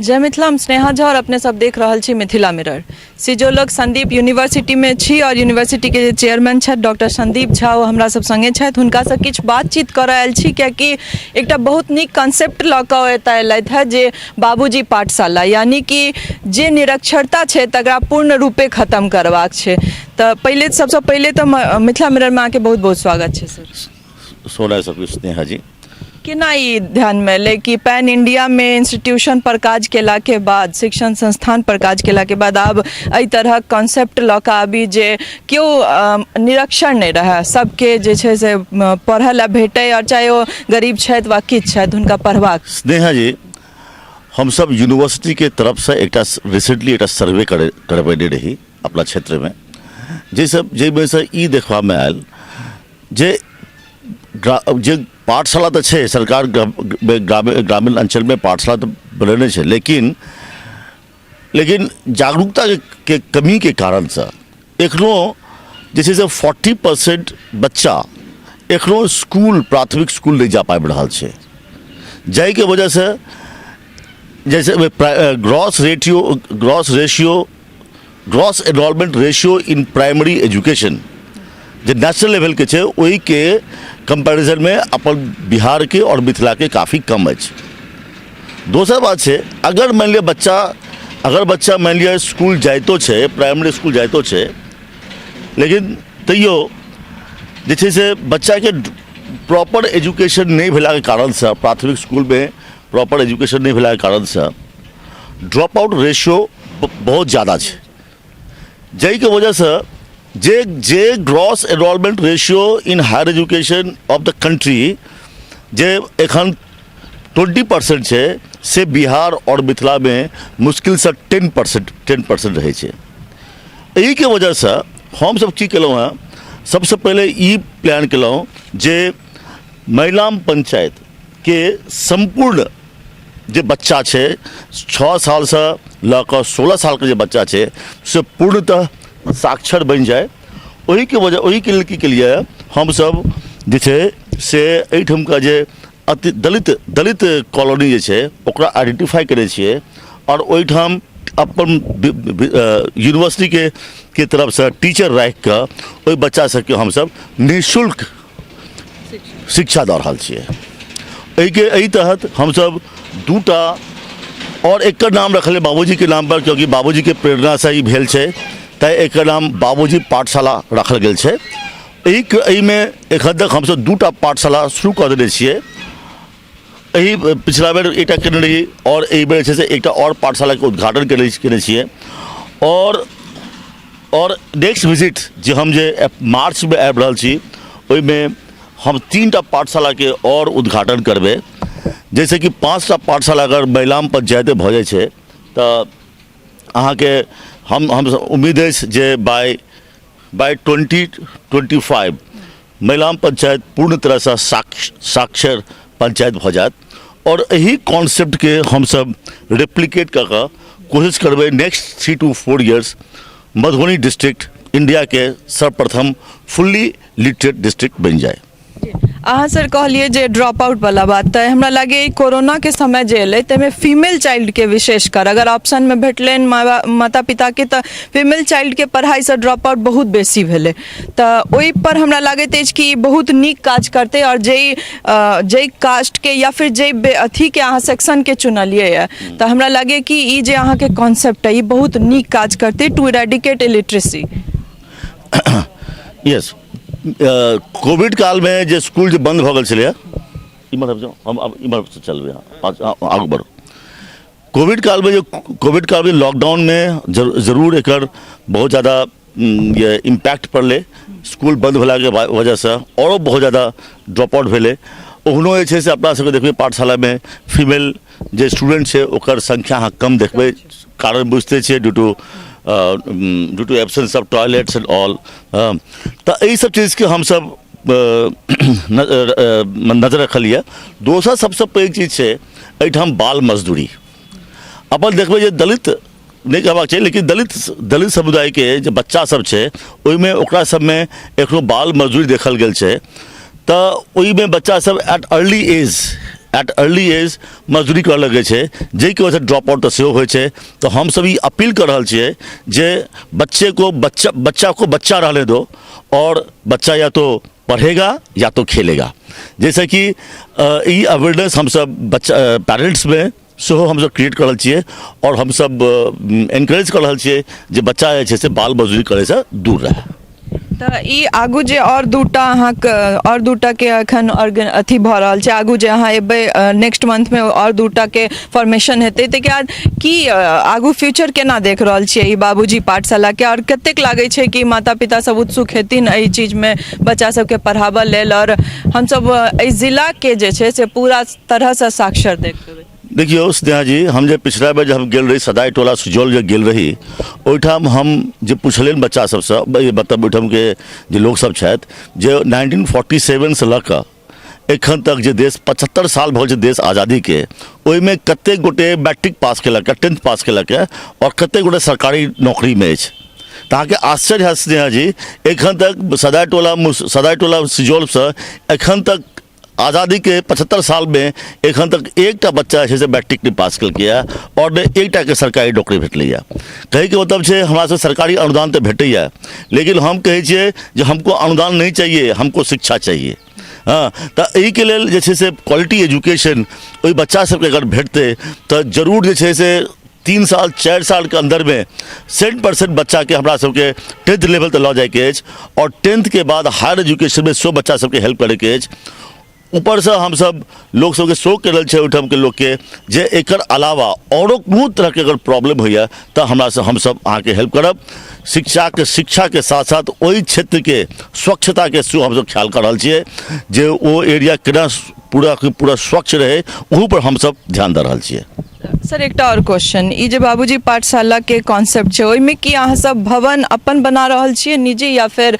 जय मिथिला, हम स्नेहा झा और अपने सब देख रहल छी मिथिला मिरर। सिजौलक संदीप यूनिवर्सिटीमे छी और यूनिवर्सिटीके जे चेयरमैन छथि डॉक्टर संदीप झा, ओ हमरा सब संगे छथि। हुनकासँ किछु बातचीत करऽ आयल छी, कियाकि एकटा बहुत नीक कॉन्सेप्ट लऽ कऽ एतऽ एलथि हँ जे बाबूजी पाठशाला, यानी कि जे निरक्षरता छै तकरा पूर्ण रूपे खत्म करबाक छै। तऽ पहिले सबसँ पहिले तऽ मिथिला मिररमे अहाँके बहुत बहुत स्वागत छै सर। सोना सब स्नेहा जी। केना ई ध्यानमे एलै कि पैन इंडियामे इंस्टीट्यूशन पर काज केलाके बाद, शिक्षण संस्थान पर काज केलाके बाद आब एहि तरहक कॉन्सेप्ट लऽ कऽ आबी जे केओ निरक्षर नहि रहए, सबके जे छै से पढ़ऽ लए भेटै आओर चाहे ओ गरीब छथि वा किछु छथि, हुनका पढ़बाक? स्नेहा जी, हमसब यूनिवर्सिटीके तरफसँ एकटा रिसेंटली एकटा सर्वे करबेने रही अपना क्षेत्रमे, जाहिसँ जाहिमे से ई देखबामे आयल जे जे पाठशाला तऽ छै, सरकार ग्रामीण अञ्चलमे पाठशाला तऽ बनेने छै, लेकिन लेकिन जागरूकताके कमीके कारणसँ एखनो जे छै से 40% बच्चा एखनो स्कूल, प्राथमिक स्कूल नहि जा पाबि रहल छै, जाहिके वजहसँ जैसे gross enrolment ratio in primary education जे नेशनल लेवलके छै, ओहिके कम्पैरिजनमे अपन बिहारके आओर मिथिलाके काफी कम अछि। दोसर बात छै, अगर मानि लिअ बच्चा, अगर बच्चा मानि लिअ स्कूल जाइतो छै, प्राइमरी स्कूल जाइतो छै, लेकिन तैयो जे छै से बच्चाके प्रॉपर एजुकेशन नहि भेलाके कारणसँ, प्राथमिक स्कूलमे प्रॉपर एजुकेशन नहि भेलाके कारणसँ ड्रॉप आउट रेशियो बहुत ज्यादा छै, जाहिके वजहसँ जे जे gross enrolment ratio in higher education of the country जे एखन 20% छै, से बिहार आओर मिथिलामे मुश्किलसँ 10% रहै छै। एहिके वजहसँ हमसब की केलहुँ हेँ, सबसँ पहिले ई प्लान केलहुँ जे महिलाम पंचायतके सम्पूर्ण जे बच्चा छै, 6 सालसँ लऽ कऽ 16 सालके जे बच्चा छै, से पूर्णतः साक्षर बनि जाय। ओहिके वजह ओहिके लेल की केलिए, हमसब जे छै से एहिठामका जे अति दलित दलित कॉलोनी जे छै, ओकरा आइडेंटिफाइ करै छियै आओर ओहिठाम अपन यूनिवर्सिटीके के तरफसँ टीचर राखि कऽ ओहि बच्चा सबके हमसब निःशुल्क शिक्षा दऽ रहल छियै। एहिके एहि तहत हमसब दूटा आओर एकर नाम रखलियै बाबूजीके नाम पर, क्योंकि बाबूजीके प्रेरणासँ ई भेल छै, तैँ एकर नाम बाबूजी पाठशाला राखल गेल छै। एहिमे एखन तक हमसब दूटा पाठशाला शुरू कऽ देने छियै। एहि पिछला बेर एकटा केने रही आओर एहि बेर जे छै से एकटा आओर पाठशालाके उद्घाटन केने केने छियै। आओर आओर नेक्स्ट विजिट जे हम जे मार्चमे आबि रहल छी, ओहिमे हम तीनटा पाठशालाके आओर उद्घाटन करबै, जाहिसँ कि पाँचटा पाठशाला अगर महिलाम पंचायते भऽ जाइ छै तऽ अहाँके हम हम उम्मीद अछि जे बाय 2025 महिलाम पंचायत पूर्ण तरहसँ साक्षर पंचायत भऽ जायत। आओर एहि कॉन्सेप्टके हमसब रेप्लिकेट कऽ कऽ कोशिश करबै next 3 to 4 years Madhubani district इंडियाके सर्वप्रथम फुल्ली लिटरेट डिस्ट्रिक्ट बनि जाय। अहाँ सर कहलियै जे ड्रॉप आउट वाला बात, तऽ हमरा लागैए ई कोरोनाके समय जे एलै, ताहिमे फीमेल चाइल्डके विशेषकर अगर ऑप्शनमे भेटलनि माता पिताके, तऽ फीमेल चाइल्डके पढ़ाइसँ ड्रॉप आउट बहुत बेसी भेलै। तऽ ओहिपर हमरा लागैत अछि कि ई बहुत नीक काज करतै। आओर जाहि जाहि कास्टके या फिर जाहि अथीके अहाँ सेक्शनके चुनलियै यऽ, तऽ हमरा लागैए कि ई जे अहाँके कॉन्सेप्ट अइ, ई बहुत नीक काज करतै to eradicate illiteracy. Yes, COVID कालमे जे स्कूल जे बन्द भऽ गेल छलैए, इम्हर आबि जाउ, हम आब इम्हरसँ चलबै। हाँ, आगू बढ़ू। कोविड कालमे लॉकडाउनमे जरूर एकर बहुत ज्यादा ये इम्पैक्ट पड़लै। स्कूल बन्द भेलाके वजहसँ आओरो बहुत ज्यादा ड्रॉप आउट भेलै। ओहनो जे छै से अपना सबके देखबै, पाठशालामे फीमेल जे स्टूडेंट छै, ओकर संख्या अहाँ कम देखबै। कारण बुझिते छियै, due to absence of toilets and all। तऽ एहि सब चीजके हमसब नजर रखलियै। दोसर सबसँ पैघ चीज छै एहिठाम बाल मजदूरी। अपन देखबै जे दलित नहि कहबाक छै, लेकिन दलित दलित समुदायके जे बच्चा सब छै, ओहिमे ओकरा सबमे एखनो बाल मजदूरी देखल गेल छै। तऽ ओहिमे बच्चा सब at early age at early age मजदूरी करऽ लगै छै, जाहिके वजहसँ ड्रॉप आउट तऽ सेहो होइ छै। तऽ हमसभ ई अपील कऽ रहल छियै जे बच्चे को बच्चा, बच्चा को बच्चा रहने दो और बच्चा या तो पढ़ेगा या तो खेलेगा। जाहिसँ कि ई अवेयरनेस हमसभ बच्चा पेरेंट्समे सेहो हमसभ क्रिएट कऽ रहल छियै आओर हमसभ एनकरेज कऽ रहल छियै जे बच्चा जे छै से बाल मजदूरी करयसँ दूर रहए। तऽ ई आगू जे आओर दूटा अहाँके आओर दूटाके एखन अथी भऽ रहल छै, आगू जे अहाँ एबै नेक्स्ट मंथमे आओर दूटाके फॉर्मेशन हेतै, ताहिके बाद की आगू फ्यूचर केना देख रहल छियै ई बाबूजी पाठशालाके, आओर कतेक लागै छै कि माता पिता सब उत्सुक हेथिन एहि चीजमे बच्चा सबके पढ़ाबऽ लेल, आओर हमसब एहि जिलाके जे छै से पूरा तरहसँ साक्षर देख पेबै? देखियौ स्नेहा जी, हम जे पिछला बेर जे हम गेल रही सदाइ टोला सुजौल जे गेल रही, ओहिठाम हम जे पुछलियनि बच्चा सबसँ, मतलब ओहिठामके जे लोकसब छथि, जे 1947सँ लऽ कऽ एखन तक जे देश 75 साल भऽ गेल छै देश आजादीके, ओहिमे कतेक गोटे मैट्रिक पास केलक, टेंथ पास केलक आओर कतेक गोटे सरकारी नौकरीमे अछि। तऽ अहाँके आश्चर्य हैत स्नेहा जी, एखन तक सदाइ टोला सदाइ टोला सुजौलसँ एखन तक आजादीके 75 सालमे एखन तक एकटा बच्चा जे छै से मैट्रिक नहि पास केलकैए आओर नहि एकटाके सरकारी नौकरी भेटलैए। कहैके मतलब छै हमरा सबके सरकारी अनुदान तऽ भेटैए, लेकिन हम कहै छियै जे हमको अनुदान नहीं चाहिए, हमको शिक्षा चाहिए। हँ, तऽ एहिके लेल जे छै से क्वालिटी एजुकेशन ओहि बच्चा सबके अगर भेटतै तऽ जरूर जे छै से 3 साल 4 सालके अन्दरमे 100% बच्चाके हमरा सबके 10th level तक लऽ जाइके अछि आओर 10thके बाद हायर एजुकेशनमे सेहो बच्चा सबके हेल्प करैके अछि। ऊपरसँ हमसब लोक सबके शो कऽ रहल छै ओहिठामके लोकके जे एकर अलावा आओरो कोनो तरहके अगर प्रॉब्लम होइए तऽ हमरासँ हमसब अहाँके हेल्प करब। शिक्षाके साथ साथ ओहि क्षेत्रके स्वच्छताके सेहो हमसब ख्याल कऽ रहल छियै जे ओ एरिया केना पूराके पूरा स्वच्छ रहै, ओहूपर हमसब ध्यान दऽ रहल छियै। सर एकटा आओर क्वेश्चन, ई जे बाबूजी पाठशालाके कॉन्सेप्ट छै ओहिमे की अहाँ सब भवन अपन बना रहल छियै निजी या फेर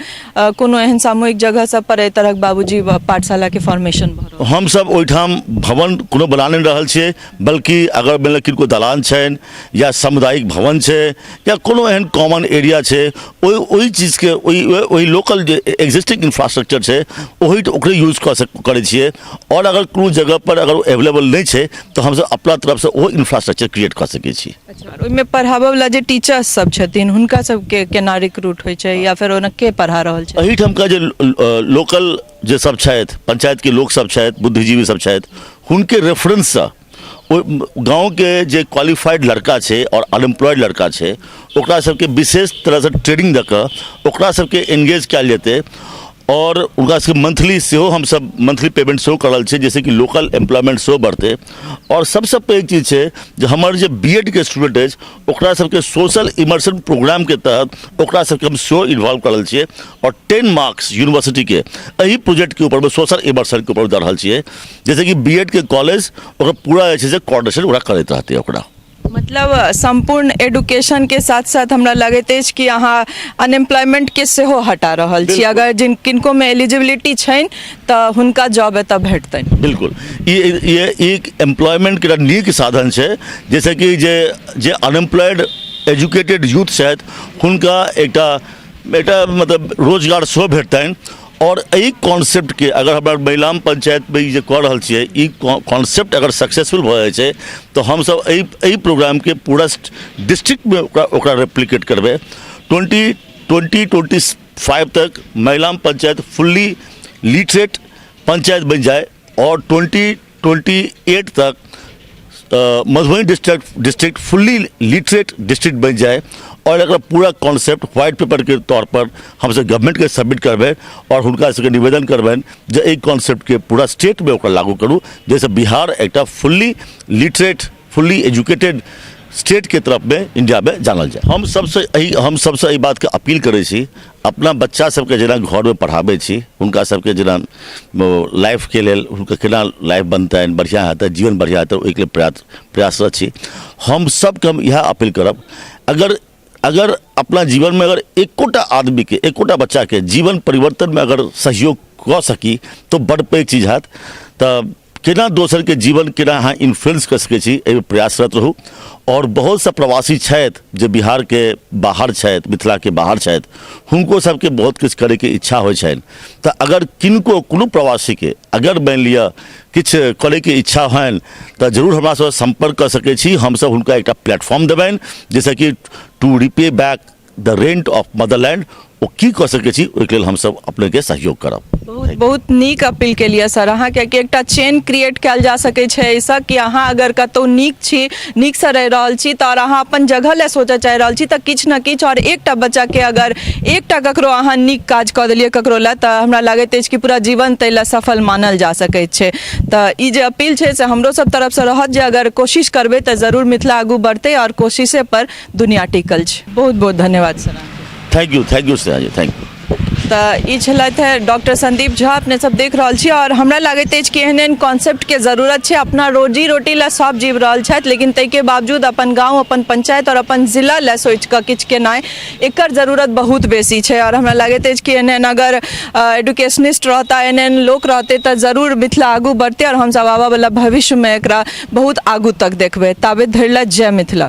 कोनो एहन सामूहिक जगह सब पर एहि तरहक बाबूजी पाठशालाके फॉर्मेशन भऽ रहल? हमसब ओहिठाम भवन कोनो बना नहि रहल छियै, बल्कि अगर मानि लिअ किनको दलान छनि या सामुदायिक भवन छै या कोनो एहन कॉमन एरिया छै, ओहि चीजके ओहि लोकल जे एक्जिस्टिंग इंफ्रास्ट्रक्चर छै ओहि ओकरे यूज कऽ करै छियै। आओर अगर कोनो जगहपर अगर एवेलेबल नहि छै तऽ हमसब अपना तरफसँ ओहो इंफ्रास्ट्रक्चर क्रिएट कऽ सकै छी। अच्छा, ओहिमे पढ़ाबऽवला जे टीचर्स सब छथिन हुनका सबके केना रिक्रूट होइ छै या फेर ओना के पढ़ा रहल छै? एहिठामका जे लोकल जे सब छथि, पंचायतके लोक सब छथि, बुद्धिजीवी सब छथि, हुनके रेफरेंससँ ओहि गाँवके जे क्वालिफाइड लड़का छै आओर अनएम्प्लॉयड लड़का छै ओकरा सबके विशेष तरहसँ ट्रेनिंग दऽ कऽ ओकरा सबके एंगेज कयल जेतै आओर हुनका सबके मंथली सेहो हमसब मंथली पेमेंट सेहो कऽ रहल छियै, जाहिसँ कि लोकल एम्प्लॉयमेंट सेहो बढ़तै। आओर सबसँ पैघ चीज छै जे हमर जे बी एड के स्टूडेंट अछि ओकरा सबके सोशल इमर्सन प्रोग्रामके तहत ओकरा सबके हम सेहो इन्वॉल्व कऽ रहल छियै आओर 10 मार्क्स यूनिवर्सिटीके एहि प्रोजेक्टके ऊपरमे सोशल इमर्सनके ऊपर दऽ रहल छियै, जाहिसँ कि बी एड के कॉलेज ओकर पूरा जे छै से कोऑर्डिनेशन ओकरा करैत रहतै ओकरा। मतलब सम्पूर्ण एडुकेशन के साथ साथ हमरा लगैत अछि कि अहाँ अनएम्प्लॉयमेंट के सेहो हटा रहल छी। अगर जिन किनको में एलिजिबिलिटी छनि तऽ हुनका जॉब एतऽ भेटतनि। बिल्कुल, ई एक एम्प्लॉयमेंट के नीक साधन छै, जाहिसँ कि जे अनएम्प्लॉयड एजुकेटेड यूथ छथि हुनका एकटा एकटा मतलब रोजगार सेहो भेटतनि। आओर एहि कॉन्सेप्टके अगर हमरा महिलाम पंचायतमे ई जे कऽ रहल छियै, ई कॉन्सेप्ट अगर सक्सेसफुल भऽ जाइ छै तऽ हमसब एहि प्रोग्रामके पूरा डिस्ट्रिक्टमे ओकरा रेप्लिकेट करबै। 2025 तक महिलाम पंचायत फुल्ली लिटरेट पंचायत बनि जाय आओर 2028 तक Madhubani district fully literate district बनि जाय आओर एकरा पूरा कॉन्सेप्ट व्हाइट पेपरके तौर पर हमसब गवर्नमेंटके सबमिट करबै आओर हुनका सबके निवेदन करबनि जे एहि कॉन्सेप्टके पूरा स्टेटमे ओकरा लागू करू, जाहिसँ बिहार एकटा फुल्ली लिटरेट फुल्ली एजुकेटेड स्टेटके तरफमे इंडियामे जानल जाय। हम सबसँ एहि बातके अपील करै छी, अपना बच्चा सबके जेना घरमे पढ़ाबै छी हुनका सबके जेना लाइफके लेल हुनका केना लाइफ बनतनि, बढ़िआँ हेतै, जीवन बढ़िआँ हेतै, ओहिके लेल प्रयासरत छी। हम सबके हम इएह अपील करब, अगर अपना जीवनमे अगर एकोटा आदमीके एकोटा बच्चाके जीवन परिवर्तनमे अगर सहयोग कऽ सकी तऽ बड़ पैघ चीज हैत। तऽ केना दोसरके जीवन केना अहाँ इन्फ्लुएंस कऽ सकै छी, एहिमे प्रयासरत रहू। आओर बहुत सा प्रवासी छथि जे बिहारके बाहर छथि, मिथिलाके बाहर छथि, हुनको सबके बहुत किछु करैके इच्छा होइ छनि। तऽ अगर किनको कोनो प्रवासीके अगर मानि लिअ किछु करैके इच्छा होइन तऽ जरूर हमरा सबसँ सम्पर्क कऽ सकै छी। हमसब हुनका एकटा प्लेटफॉर्म देबनि जाहिसँ कि to repay back the rent of motherland ओ की कऽ सकै छी, ओहिके लेल हमसब अपनेके सहयोग करब। बहुत बहुत नीक अपील के लिए सर अहाँ, कियाकि एकटा चेन क्रिएट कयल जा सकै छै एहिसँ कि अहाँ अगर कतहु नीक छी, नीकसँ रहि रहल छी तऽ आओर अहाँ अपन जगह लए सोचऽ चाहि रहल छी तऽ किछु ने किछु आओर एकटा बच्चाके अगर एकटा ककरो अहाँ नीक काज कऽ देलियै ककरो लए तऽ हमरा लागैत अछि कि पूरा जीवन ताहि लए सफल मानल जा सकैत छै। तऽ ई जे अपील छै से हमरो सब तरफसँ रहत जे अगर कोशिश करबै तऽ जरूर मिथिला आगू बढ़तै आओर कोशिशे पर दुनिया टिकल छै। बहुत बहुत धन्यवाद सर अहाँके। Thank you, thank you Sneha ji, thank you. तऽ ई छलथि हे डॉक्टर संदीप झा, अपने सब देख रहल छी। आओर हमरा लागैत अछि कि एहन एहन कॉन्सेप्टके जरूरत छै। अपना रोजी रोटी लए सब जीव रहल छथि, लेकिन ताहिके बावजूद अपन गाँव, अपन पंचायत आओर अपन जिला लए सोचि कऽ किछु केनाइ, एकर जरूरत बहुत बेसी छै। आओर हमरा लागैत अछि कि एहन एहन अगर एडुकेशनिस्ट रहता, एहन एहन लोक रहतै तऽ जरूर मिथिला आगू बढ़तै आओर हमसब आबऽवला भविष्यमे एकरा बहुत आगू तक देखबै। ताबे धरि लए जय मिथिला।